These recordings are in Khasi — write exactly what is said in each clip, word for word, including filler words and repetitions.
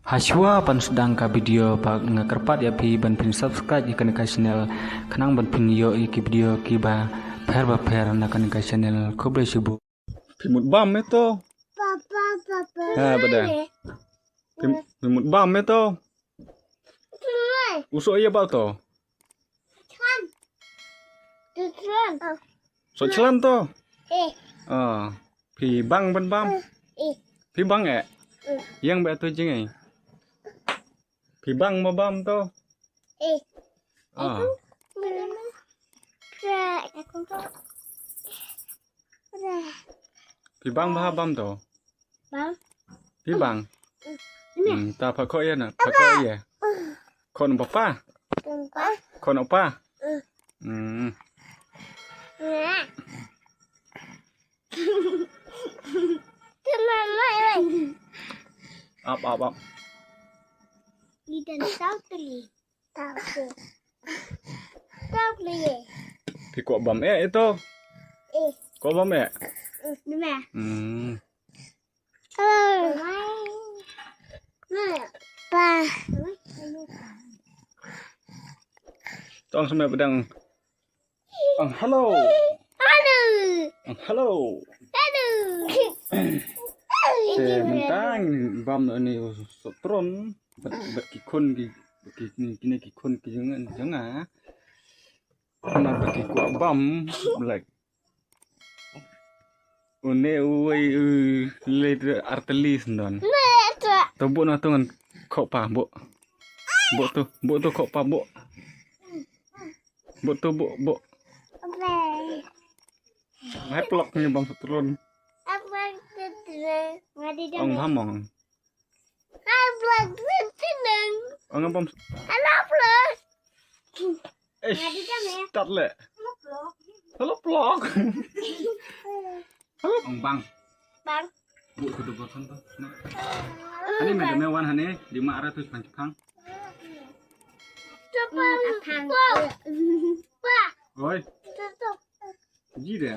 Hashwa ban sdang ka video ba nga kyrpad ïa phi ban phin subscribe ïa kane ka channel khnang ban phin ïoh ïa ki video kiba pher ba pher na kane ka channel. Khublei shibun. Phi mut bam me to. Papa, papa. Ha, bada. Phi, phi mut bam me to. Uso ïa ba to. Chlan. Chlan. So chlan to. Eh. Ah, phi bang ban bam. Eh. Phi bang eh. Yang ba to jing eh. Phi bang ma bam to. Eh. Ah. Phi bang ba bam to. Bang. Phi bang. Hmm, ta pha kho ïa na, pha kho ïa. Kho na papa. Kho na papa. Hmm. Ap, ap, ap. Idan tau teli. Tau teli. Tau teli. Phi kwah bam eh ito. Eh. Kwah bam eh. Hmm. Pa. Tong semai pedang. Ang hello. Hello. Ang hello. Hello. Te mentang bam ni sotron. Bat, bat ki khun ki, ki, ki, ki khun ki jong, jong nga. Kane ba ki kwah bam, like. Une uwei u le artelis don. To buh na to ngan khoh pa buh. Buh to, buh to khoh pa buh. Buh to buh, buh. Hai plok ni bam sotron. Ong bam ong. Hai, vlog, seneng. Ong bam. Hello, vlog. Eh, start le. Hello, vlog. Hello. Ong bang. Bang. Bu tu dua bosan tu. Hani me deme wan hani di ma ara tu pang pang. Pang. Pa. Oi. Ji de.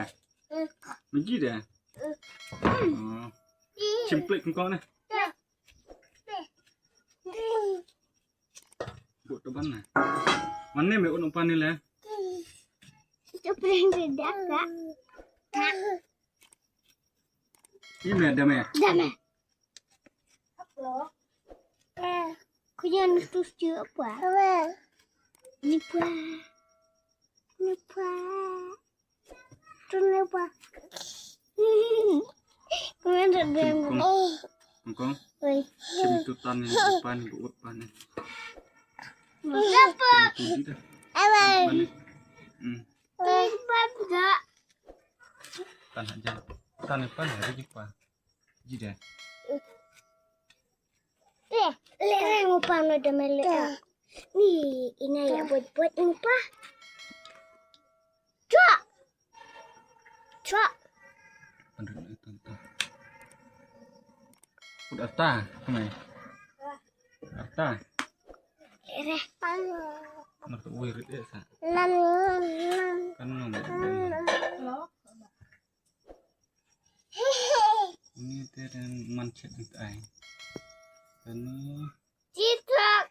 Ji de. Chimplik kong ne. Buk tu ban na. Mane me unu pani le. Itu paling sedap kak. Ini ada me. Ada me. Kuyan tu apa? Ni apa? Ni apa? Tun lepa. Kong. Kong. Oi. Sim tu tan ni depan ni buat pan ni. Lepa. Sim tu di dah. Alai. Pan ni. Hmm. Lepa dah. Tan aja. Tan ni pan hari ni pa. Ji deh. Eh, le re ngupa no de mele. Ni ina ya buat-buat ngupa. Cua. Cua. Aduh, itu, itu. Udah ta, kemai. Arta. Re. Mar tu wei rit eh sa. Lam, lam, lam. Kan ngam. Ni te den man chet ni tai. Ni. Citrak.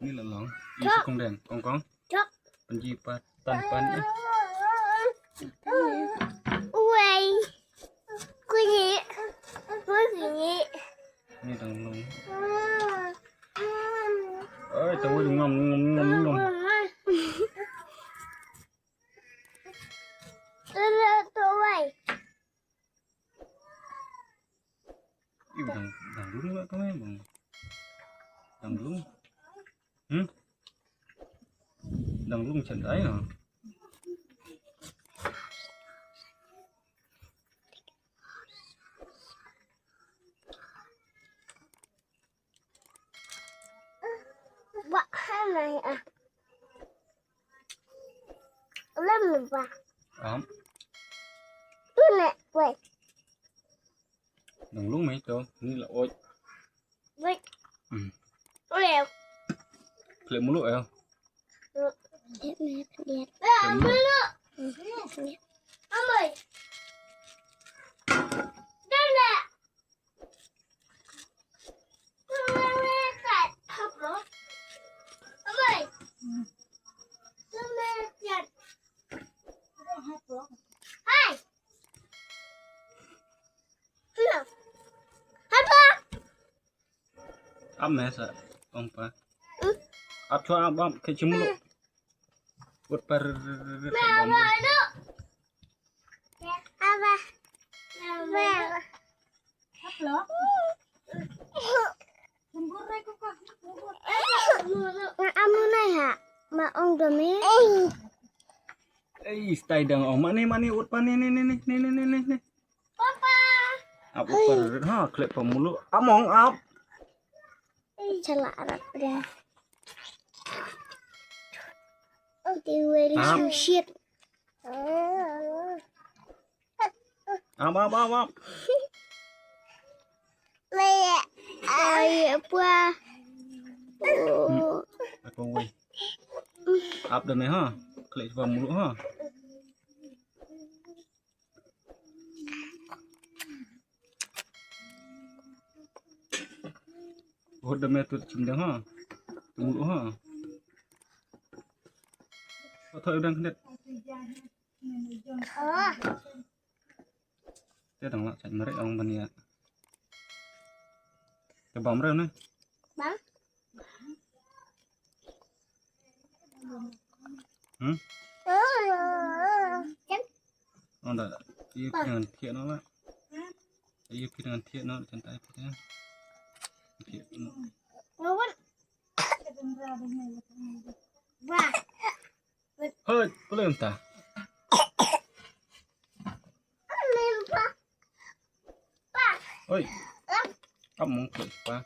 Ni la long. Ni sukong den. Ong kong. Chok. Panji pa tan pan eh. Uwei. Kunyi. Kunyi. Ni dang long. Ai, tahu ngam ngam ngam ngam. Tuwai. Ih, dang, dang lung lah kau, eh, bang. Dang lung. Hmm? Dang lung chan ai, ah. Ba hai mai ah. Lam ba. Am. Tu ne wei. Dang lung mai to, ni la oi. Wei. Hmm. Oi. Kle mulu eh. Kle mulu. Amoi. Dan dah. Ap me sa ong pa. Ap chwa ap ap ke chimulu. Ut par. Amunai ha ma ong dome. Ei, stai dang ong mani mani ut pa ni ni ni ni ni ni ni ni. Papa. Ap ut pa ha khlek pa mulu. Among ap. Chala arat pria. They will shoot. Ap ap ap ap. Ay apa? Apa wei? Ap dame ha. Klik pa mulu ha. Hot dame tu chim dang ha. Tu mulu ha. Thoi dang knet. Te dang la chak mare ong ban ïa. Te bam re ne. Bam. Hmm? Ong da. Ïa phi ngan thiah no la. Ïa phi ngan thiah no chan tai phi. Thiah no. Wah. Hoi, pulem ta. Hoi. Ap mong klik pa.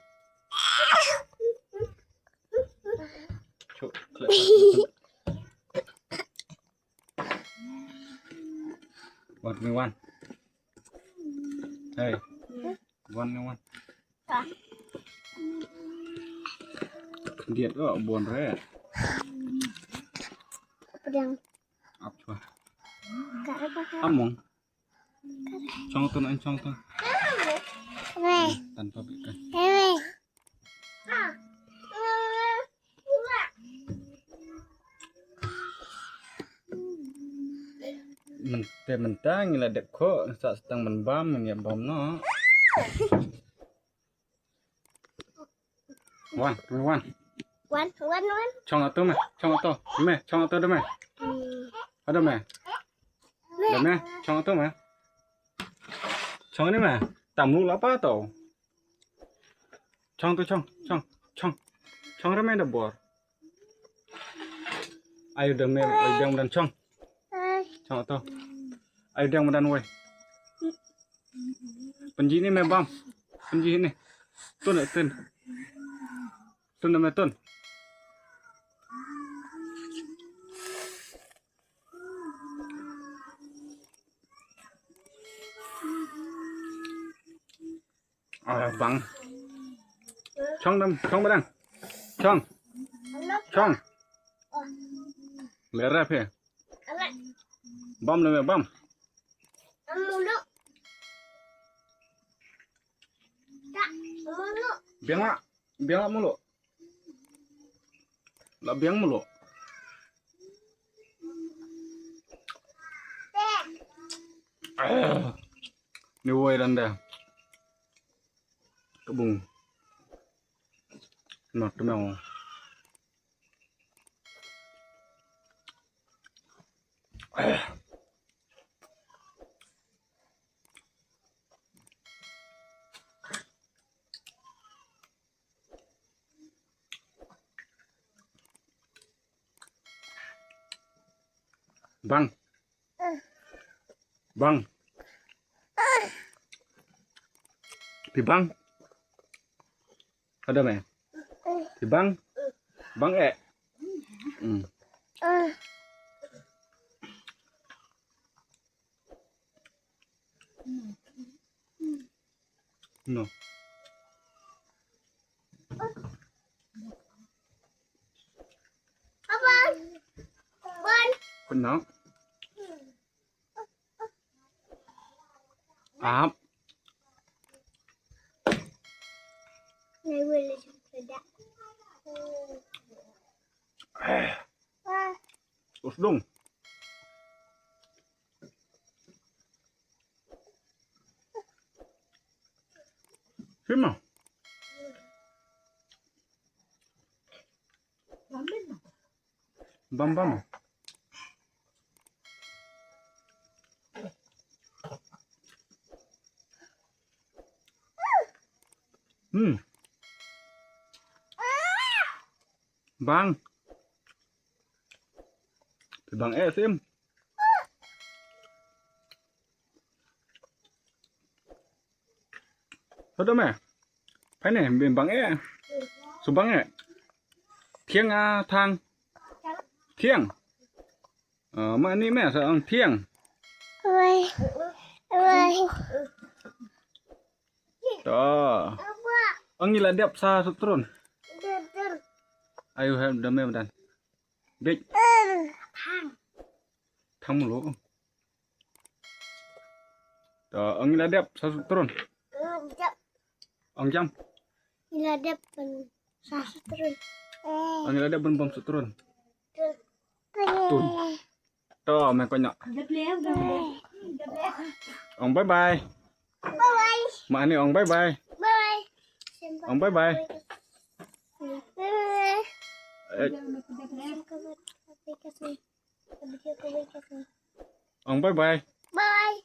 Chuk klik. Wan mi wan. Hei. Wan mi wan. Diet ko bon re. Pedang. Ap chwa. Ka apa ka? Among. Chong tun an chong tun. Re. Tan pa bika. Re. Mynta mynta ngi la dep kho sa stang ban bam ngi bam no. Wan, wan. Wan, wan, wan. Chong ato me, chong ato. Me, chong ato de me. Hmm. Ada me. Me. De me, chong ato me. Chong ni me. Tam lu la pa to. Chong tu chong, chong, chong. Chong re me de bor. Ayo de me, ayo de me dan chong. Chong ato. Ayo de me dan wei. Pynji ni me bam. Pynji ni. Tun, tun. Tun me tun. Ah, bang. Chong dam, chong badang. Chong. Chong. Lera phe. Bam le bam. Biang la, biang la mulu. La biang mulu. Ah. Ni woi danda. Kebung. Nah, kena. Bang. Bang. Pi bang. Ada me. Pi bang. Bang eh. Hmm. No. Pynah. Ap. Usdung. Sima. Bam bam. Hmm. Bang. Bang eh sim. Sado me. Phai ne, bim bang eh. Su bang eh. Thiang a thang. Thiang. Ah, ma ni me sa ang thiang. Wai. Wai. To. Ang ila dep sa sutrun. Ayu hem dame madan. Bik. Thang. Thang mulu. To, ang ila dep sa sutrun. Ang jam. Ila dep ban sa sutrun. Ang ila dep ban bom sutrun. Tun. To, me konyok. Ong bye bye. Bye bye. Ma ani ong bye bye. Bye bye. Ong bye bye. Bye bye. Eh. Ong bye bye. Bye.